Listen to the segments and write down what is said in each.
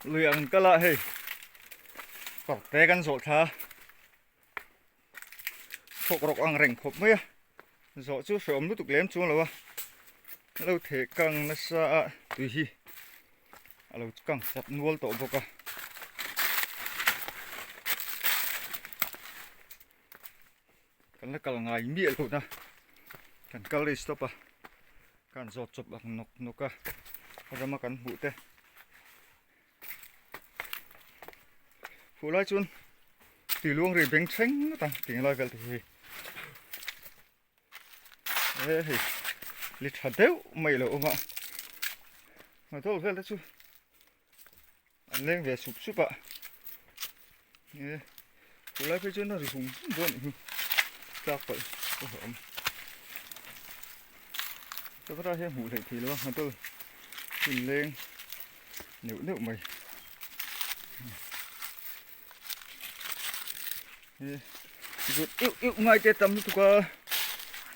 Lui ang kal a hei kawrte kan zawh thla a thawk rawk ang reng khawp mai a zawh chu hrehawm lutuk lem chuang lo a lo theh kang nasa a tui hi a lo kang chak nual tawh bawk a. Kan la kal ngai miah lo na kan kal rei stop a kan zawt chawp ang nawk nawk a rama kan hmuh te fuh lai chuan tui luang ri beng thleng ngawt ang tih lai vel te hi e hei li tha deuh mai lo awm a motor vel te chu An leng ve sup sup a e khulai phei chuan a ri hum hum dawn anih hi tlak palh a hlauhawm chakra hian hmuh hleih theih lo a nghatawlh hun leng neuh neuh mai e zut iuh iuh ngai te tam lutuk a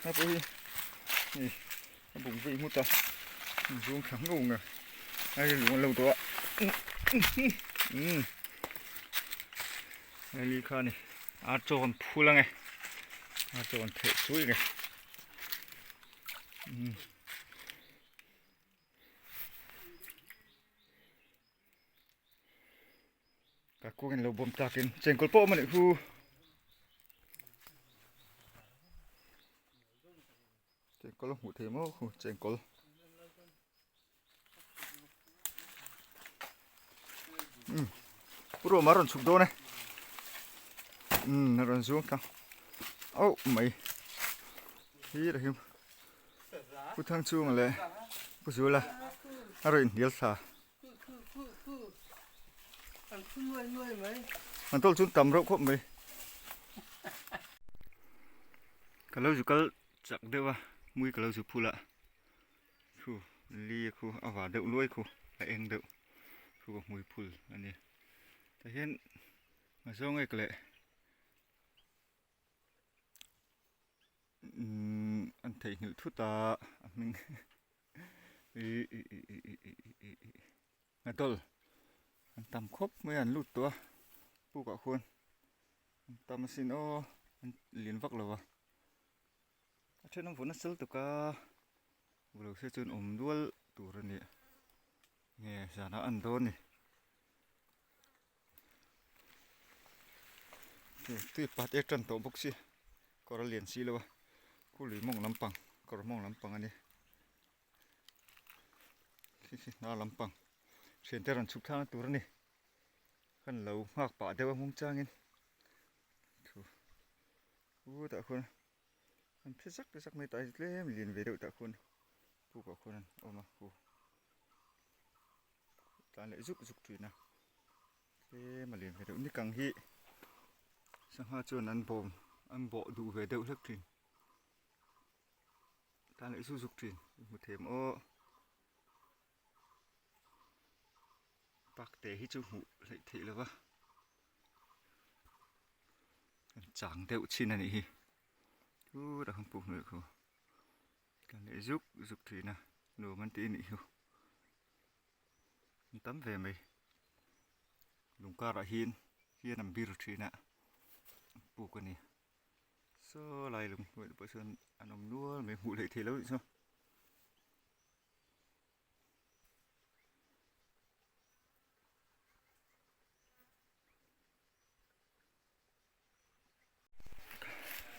a pawh hi hei. A buk vei nghut a zung thla ngho nge a ri lung lo tawh a umm hei li kha a ni a chaw kan phul ange a chaw kan theh chui nge umm ka kawngin lo bawm takin chengkawl pawh a awm a nih khu. Chengkawl a hmuh theih maw khu chengkawl. Um pu Roma a rawn chhuk dawn e um a rawn zuang thla auh mai hi rahim pu Thangchhunga leh pu Zula a rawn inhnial thla. An tawlh chu tam reuh khawp mai. Ka lo zu kal chak deuh a mui ka lo zu phul a khu li khu a va deuh luai khu a eng deuh khu ka hmui phul a ni tah hian a zawng ek leh umm an theihnghilh thut a a hming ih ih ih ih ih ih ih ih nghatawlh an tam khawp mai a an lut tawh a pukah khuan an tam asin aw an lian vak lo a a then an vawn nasa lutuk a vulo se chuan awm dual tur a ni nge zanah an dawn a ni. Tui pat ek tan tawh bawk si kawr a lian si lo a khu lui mawng lampang kawr mawng lampang a ni khi khi hnar lampang thiante rawn chhuk thlakna tur a ni kan lo nghak pah deuh a hmung changin thu khutah khuan an phe zak zak mai tah hi tlem lian ve deuh tah khuan pukah khuan an awm a khu. Tlan leh zuk zuk thin a tlem a lian ve deuh ni kang hi sangha chuan an bawm an bawh duh ve deuh hlek thin tlan leh zuk zuk thin hmu them aw park te hi chu hmuh hleih theih lo va an chang deuh chin a nih hi chutah khan puk hnuaiah khaw tlan leh zuk zuk thin a nuam an ti a nih hi. An tam ve mai lung karah hian hian an bir thin a puk a ni saw lai lung hnuai te pawh sawn an awm nual mai hmuh hleih theih loh anih chu.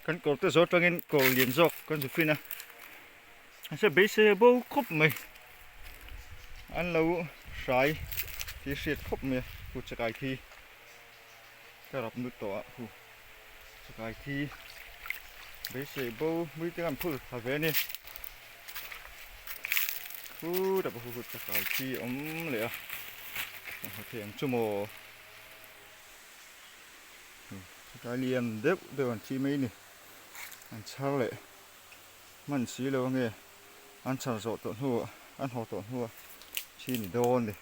Kan kawr te zawh atangin kawr lian zawk kan zu fin a mahse beisei a bo khawp mai an lo hrai tih hriat khawp mai a hu chakai thi ka rap nut tawh a hu chakai thi beisei bo mui te an phul tha ve a ni khutah pawh hu chakai thi a awm leh a ka hmu thei ang chu maw. Tlai lian deuh deuh an thi mai a ni an chhar leh hman si lo ange an chhar zawh tawh hnuah an haw tawh hnuah thi ni dawn a ni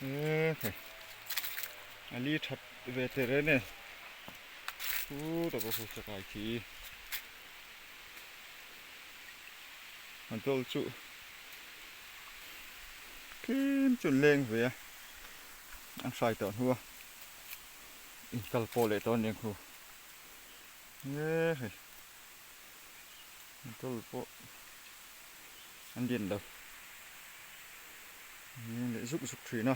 e hei a li that ve teh reng e khutah pawh khu chakai khi an tawl chu tlem chu an leng ve a. An hrai tawh hnu a inkal pawh leh tawh a ni ang hu. Nge hei motor pawh an din lo an leh zuk zuk thin a.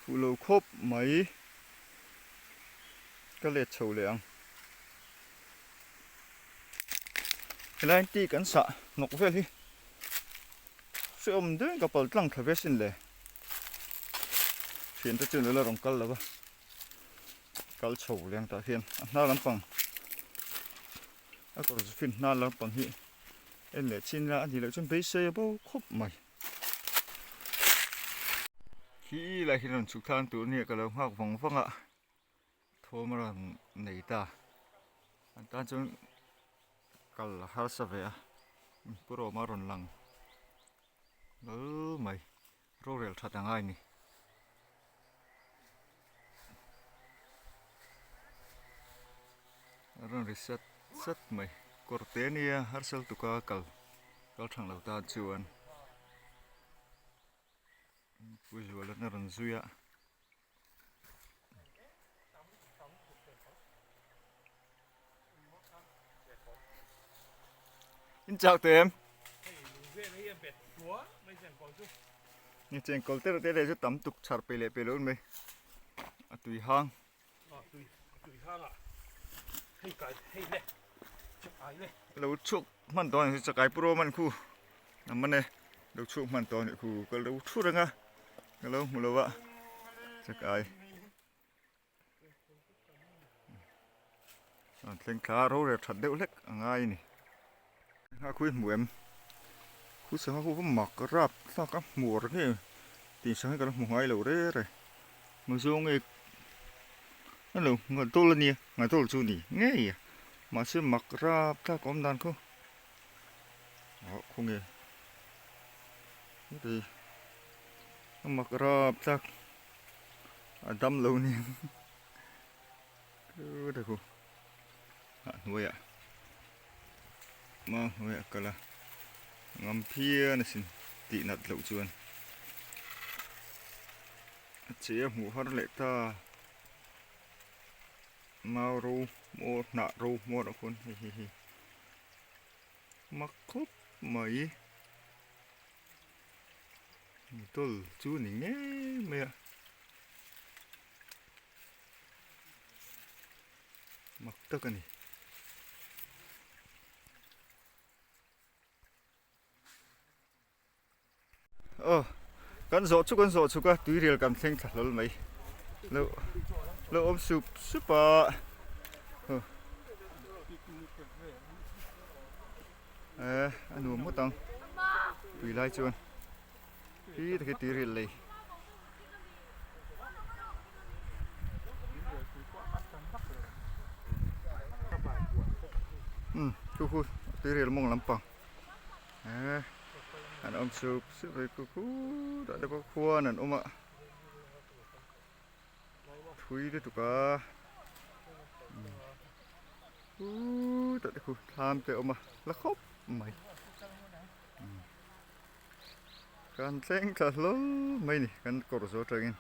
Fuh lo khawp mai ka let chho leh ang. Helai an tih kan sah hnawk vel hi hrehawm deuhin ka pal tlang thla ve sin le. Thiante chu nula rawn kal lo va, kal chho leng tah hian a hnar lampang a kawr fin hnar lampang hi en leh chin ila a nih loh chuan beisei a bo khawp mai. Khi lai hi rawn chhuk thlan tur nia ka lo nghak vang vang a. Thawm a rawn nei ta. An tan chuan kal a harsa ve a, Pu Roma rawn lang lal mai, rorel that a ngai ni. A rawn ri sat sat mai, kawr te nia harsal tuka kal kal thang lo tan chuan Pu Zuala a rawn zui a. In chak te em? Ni chen kol te te le chu tam tuk char pe le pe lo mai. A tui hang. Tui hang a. Hei kai hei le. Chakai le. Lo chuk hman tawh ni chakai puro man khu. Namane lo chuk hman tawh ni khu ka lo thu renga. Ka lo hmu lo a chakai an thleng thla rorel that deuh hlek a ngai a ni. Hna khui hmu em? Khu sangha khu mak rap thlak a hmuar nge tih sangha hi ka la hmu ngai lo re re. Mizo nge a lo ngadawl a nia ngadawl chu ni ngei a mahse mak rap thlak a awm dan khaw ah khawnge heti. A mak rap tlak a dam lo nen tut a khu a hnuaiah mau hnuaiah a kal a ngam phian asin tih nat loh chuan a che a hmuh har leh ta mau ro maw hnah ro hmuar ah khuan hei hei hei mak khawp mai. Motor chu ni ngei mai a mak tak a ni. Aw kan zawh chu kan zawh chhuk a tuirial kan thleng thla hlawl mai lo lo awm sup sup a Eh a nuam ngawt ang tui lai chuan khi ta khi tui ril lei um khu khu tui ril mawng lampang eh an awm sup sup mai khu khu tah te pawh khuan an awm a thui lutuk a Uuu tah te khu thlam te a awm a la khawp mai kan thleng thla hlawl mai a ni kan kawr zawh atangin.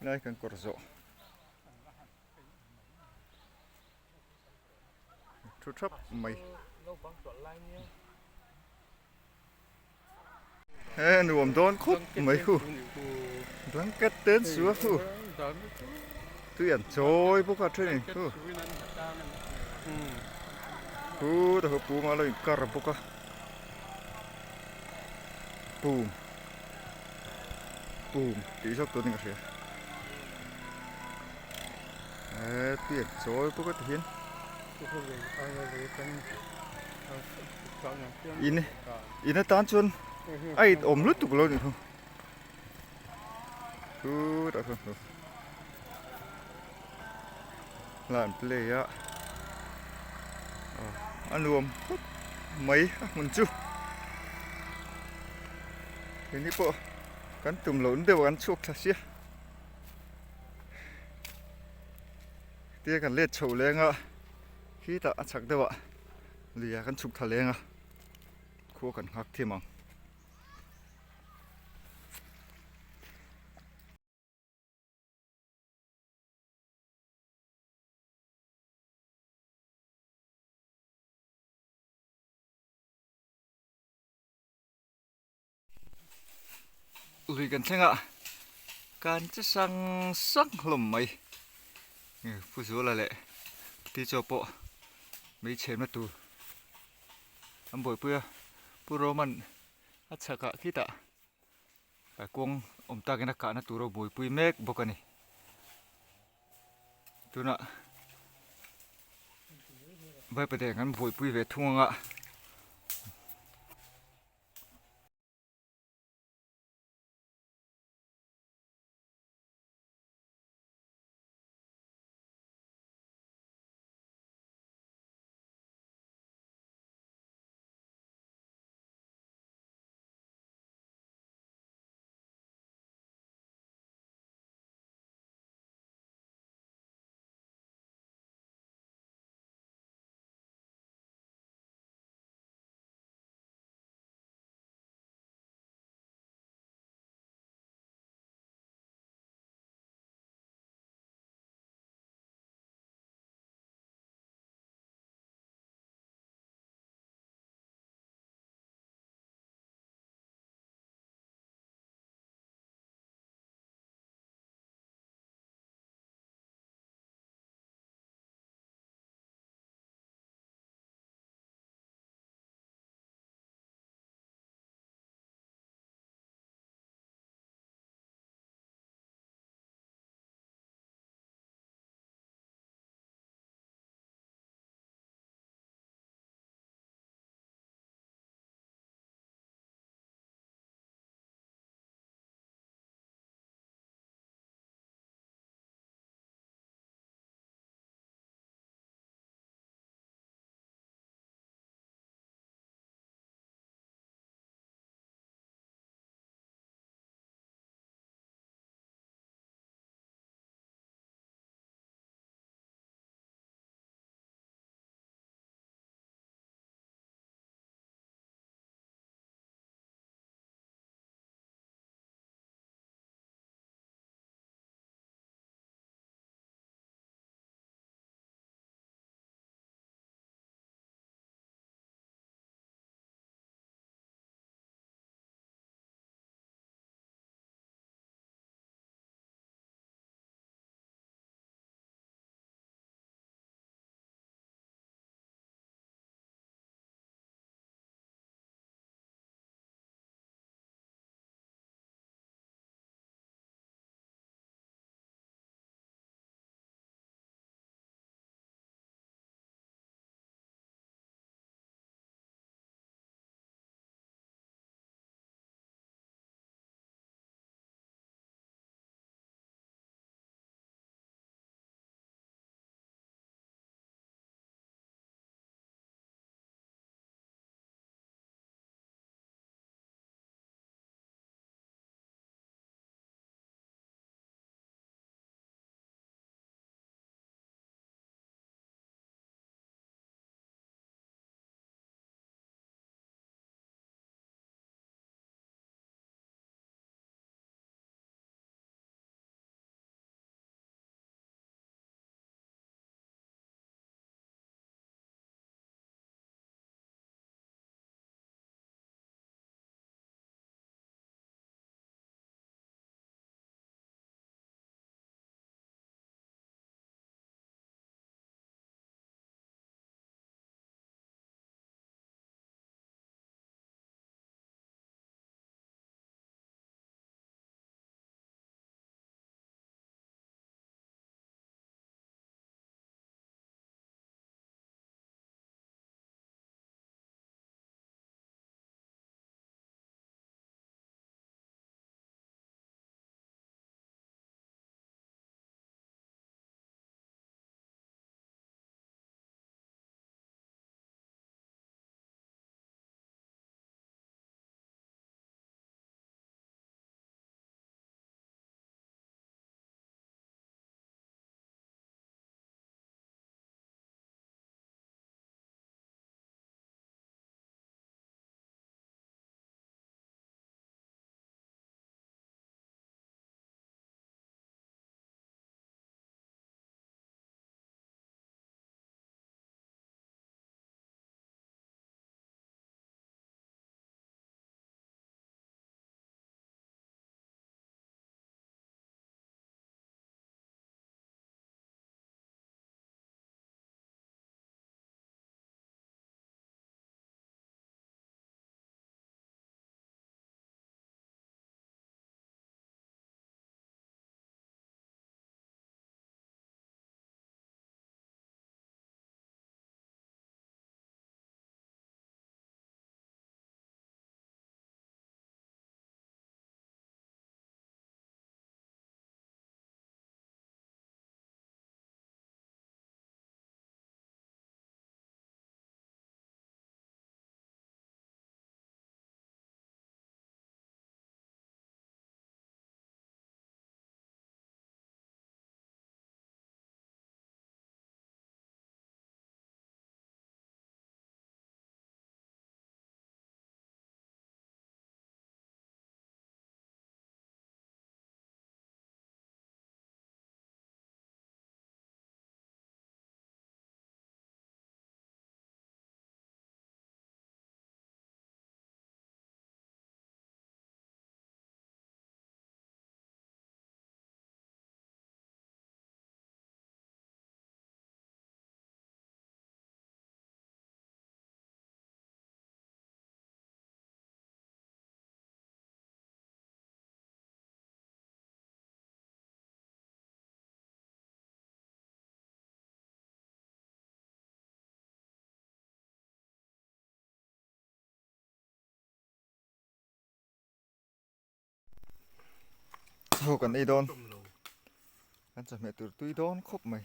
Helai kan kawr zawh thu thap mai. He nuam dawn khawp mai hu blanket te an su a hu tui an chawi bawk a then in hu hu ta hu pum a lo in kar bawk a pum pum tih zawk tur in ka hria he tui an chawi bawk a ti hian. In in atan chuan a it awm lutuk lo nih chu chutah chuan hmu hla an play a a nuam khawp mai a hmun chu keini pawh kan tum loh deuh an chhuak thla sia. Tia kan let chho leng a, khitah a chhak deuhah lui ah kan chhuk thla leng a, khua kan nghak thiam ang. Lui kan thleng a kan che sang sang hlawm mai Pu Zuala leh Pi Chaw pawh mei chhemna tur an buaipui a Pu Roman a chhakah khitah kawng awm takin a kahna tur a buaipui mek bawk a ni tunah Vaipadeng an buaipui ve thung ang a. Chaw kan ei dawn. Kan chawhmeh tur tui dawn khawp mai.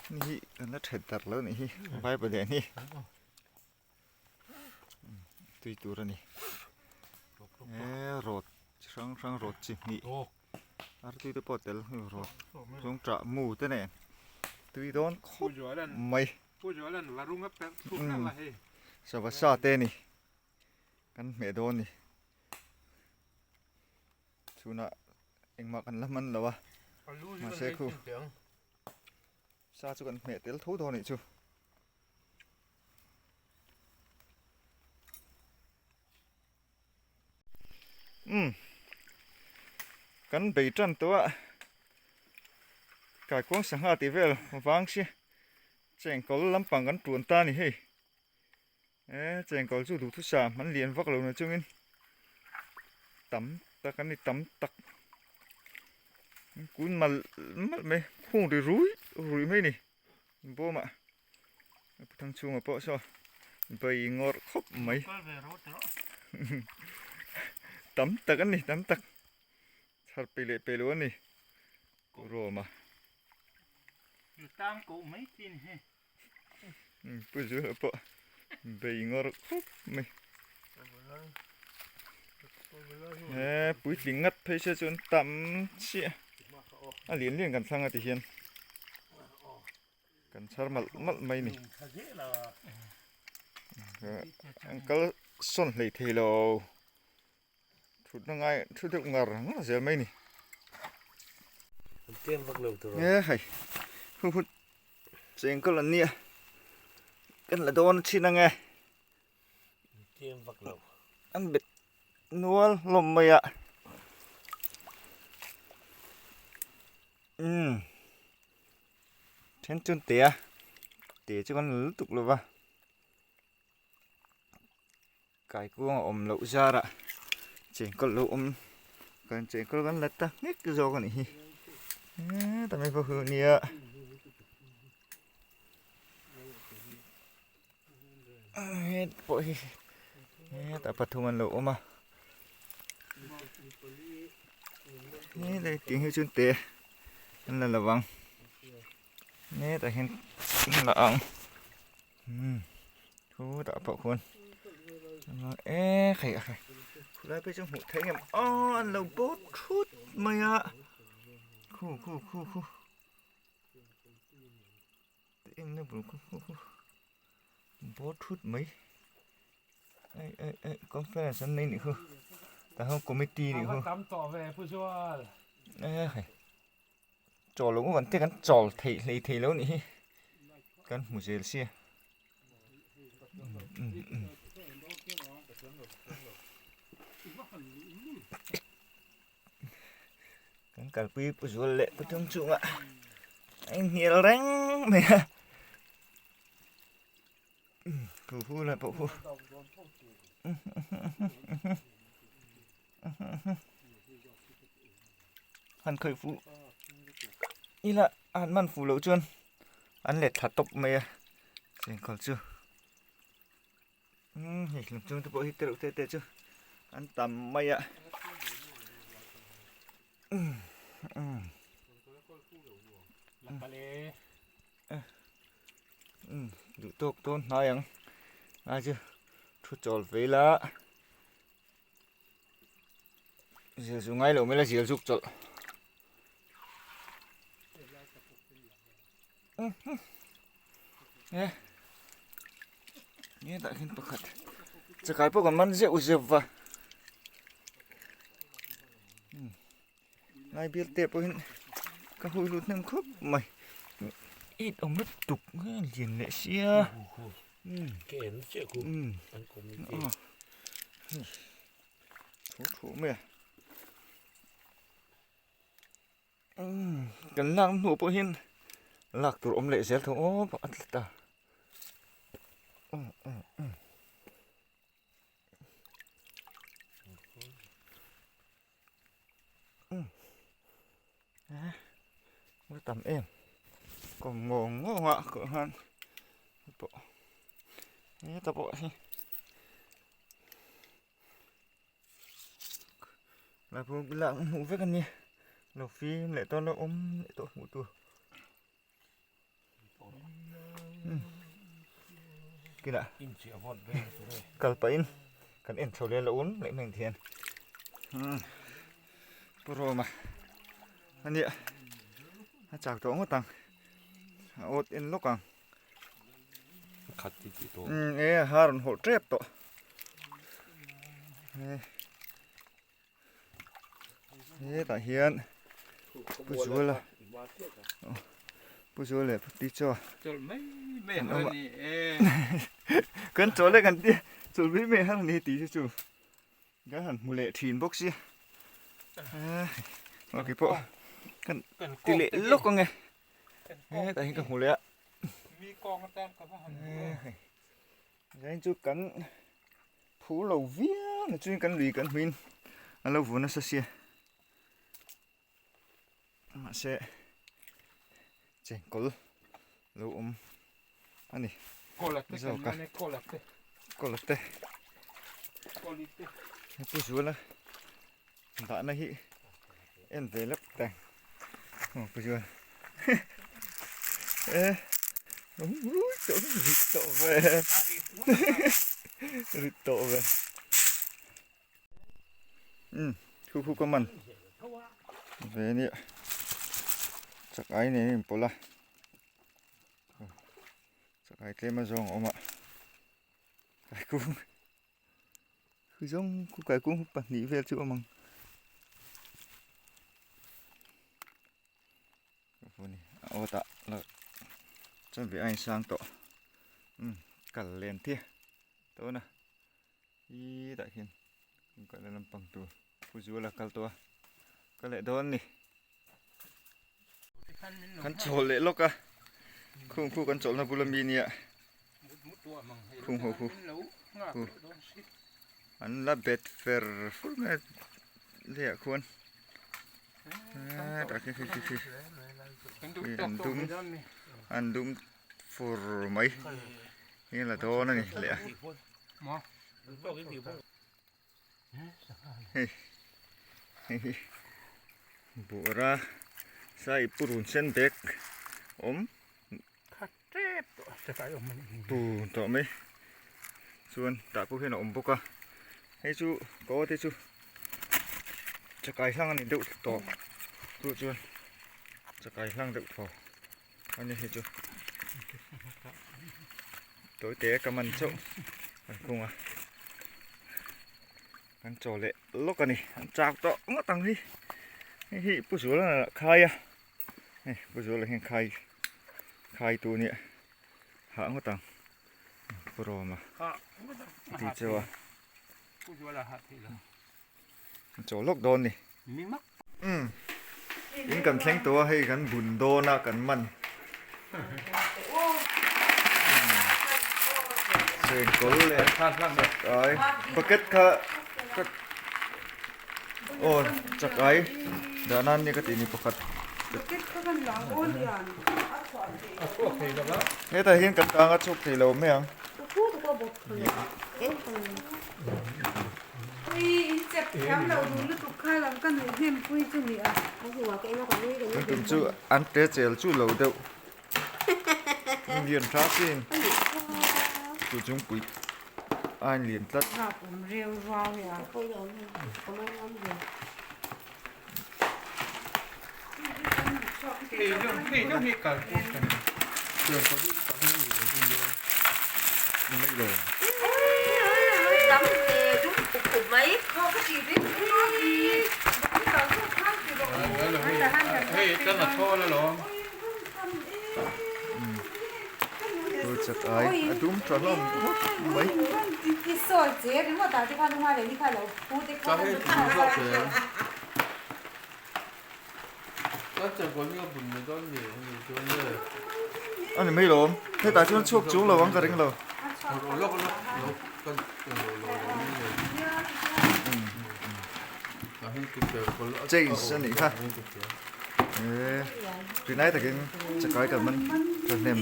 Ni hi kan la that darh lo nih hi vaipa leh ni. Tui tur a ni. E rawt chi hrang hrang rawt chi hnih. Artui te pawh tel rawt chung tah mu te nen tui dawn khawp mai. Sava sa te a ni. Kan hmeh dawn a ni. Chhunah engmah kan la hman lo a mahse khu sa chu kan hmeh tel tho dawn anih chu. Umm kan bei tan tawh a kaikuang sangha tih vel vang si chengkawl lampang kan tuan ta a ni hei. E chengkawl chu duhthusam an lian vak lo na chungin tam tak an ni tam tak kun malh malh mai khung ri rui rui mai ni bawmah thang chhungah pawh saw bei ngawrh khawp mai tam tak an ni tam tak chhar pe leh pe lo a ni Roma. Pu Zuala pawh bei ngawr khawp mai. He puitling ngat phei se chuan tam chiah a lian lian kan thlang a ti hian kan chhar malh malh mai ni. An kal sawn hlei thei lo thutna ngai thu deuh ngar ngar zel mai ni. An tlem vak lo tur a. E hei hu hu chengkawl an nia kan la dawn thin ang e. An tlem vak lo. An bet nual hlawm mai a. Umm then chuan te a te chu kan la lutuk lo va. Kaikuang a awm loh zarah chengkawl lo awm kan chengkawl kan la ta nghek zawk a nih hi heta mai pawh hi nia het pawh hi hetah pathum an lo awm a helai tiang hi chuan te an la lovang hetah hian an la ang. Umm thu tah pawh khuan e khai a khai khulai phei chu hmuh theih em aw an lo bawt thut mai a khu khu khu khu eng na bul khu khu khu bawt thut mai ei ei ei conference an nei nih khu tah hian committee nih khu e khai. Chaw lo kan te kan chawl theih hlei thei lo nih hi kan hmu zel sia kan kalpui pu zual leh pu tum chungah a inhnial reng mai a thu hu lah pawh hu. Han khawih fuh ila a han man fuh loh chuan an let thla tawp mai a chengkawl chu umm hei hlum chung te pawh hi tereuh te te chu an tam mai a umm umm umm duh tawk dawn hnai ang lai chu thu chawl ve ila. Zil zu ngai lo mai la zil zuk chawlh. E nge tah khian pakhat chakai pawh kan man zeuh zeuh va ngai bial te pawhin ka hui lut hnem khawp mai it awm lutuk lian leh sia. Ka en chiah khu an committee. Thu thu mai a. Kan lak hnu pawh hian lak tur awm leh zel tho aw a tla ta. A tam em kawm ngawng ngawng a kawh hian pawh heta pawh hi la pawh lak hmuh vek a nia. Lo fim leh tawh lo awm leh tawh hmuh tur. Kinah kal pahin kan en chho leh lo awm leh mai ang thian. Pu Roma a nia a chak tawh ngawt ang a awt en lawk ang. Khat ti tih tawh. E a rawn hawlh tep tawh. Hetah hian Pu Zuala Pu Zuala leh Pu Tichaw an awm a kan chaw leh kan ti chawlh mai mai har a ni tih hi chu kan han hmu leh thin bawk sia aw keipawh kan ti leh lawk ang e hetah hian ka hmu leh a zain chu kan. Phur lo viau na chuan kan lui kan hmuin a lo vu nasa sia mahse chengkawl lo awm a ni zawk a kawla te pu zuala dahna hi en ve lek teng aw pu zual e rit tawh ve rit tawh ve um khu khu ka man ve nia chak ai nen a inpawlh a chak ai tlem a zawng a awm a kaikung. Zawng khu kaikung hi pahnih vel chu awm ang. Aw tah la chuan ve a insang tawh umm kal len thia tawh na ih tah hian kal lampang tur pu zuala kal tawh a ka leh dawn a ni. Kan chawl leh lawk a khung khu kan chawlhna bula mi nia khung ho khu khu an la bet fer fur mai a lehah khuan hetah khi khi khi khi an dum an dum fur mai hi la dawn a ni leh a. Hei hei hi buara sai purun sen bag awm tun tawh mai chuan tah pawh hian a awm bawk a hei chu ka aw te chu chakai hlang a ni deuh tawh chu chuan chakai hlang deuh thaw a ni hei chu tawi te ka man chauh kan khung a kan chaw leh lawk a ni an chak tawh ngawt ang hi hei hi pu zuala khai a hei pu zuala hian khai khai tu nia hah ngawt ang pu rawma ti cheu a chaw lawk dawn ni. Umm in kan thleng tawh a hei kan bun dawn a kan man chengkawl leh chakai bucket kha ka aw chakai dah nan nia ka tih ni pakhat hetah hian kan tang a chhuak thei lo mai ang. Kan tum chu an te chel chu lo deuh lian tha chin chu chungpui a in lian tlat. A dum tha hlawm khawp mai. A ni mai lawm hetah chuan chhuak chung lo ang ka ring lo. Change a nih kha e rinai takin chakai kan man thahnem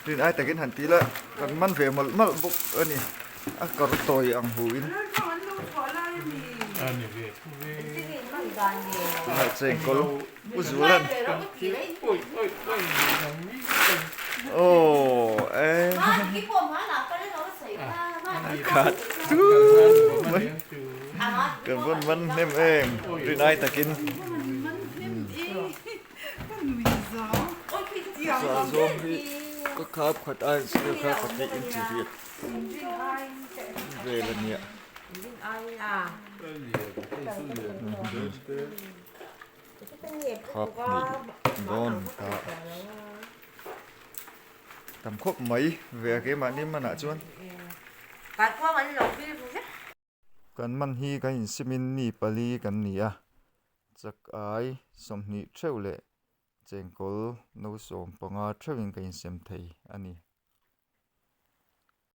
rinai takin han ti la kan man ve malh malh bawk a ni a kar tawi ang hu in. Tunah chengkawl u Zualan Aw e khat tu mai kan vawn man hnem em rin ai takin Chah zawng hi ka khap khat a inchhir kha pahnih inchi riat vel a nia. Khap hnih dawn ta tam khawp mai ve a keimahni manah chuan. Kan man hi kan insimin mi pali kan ni a, chak ai 20 theuh leh chengkawl no 15 theuhin ka insem thei a ni.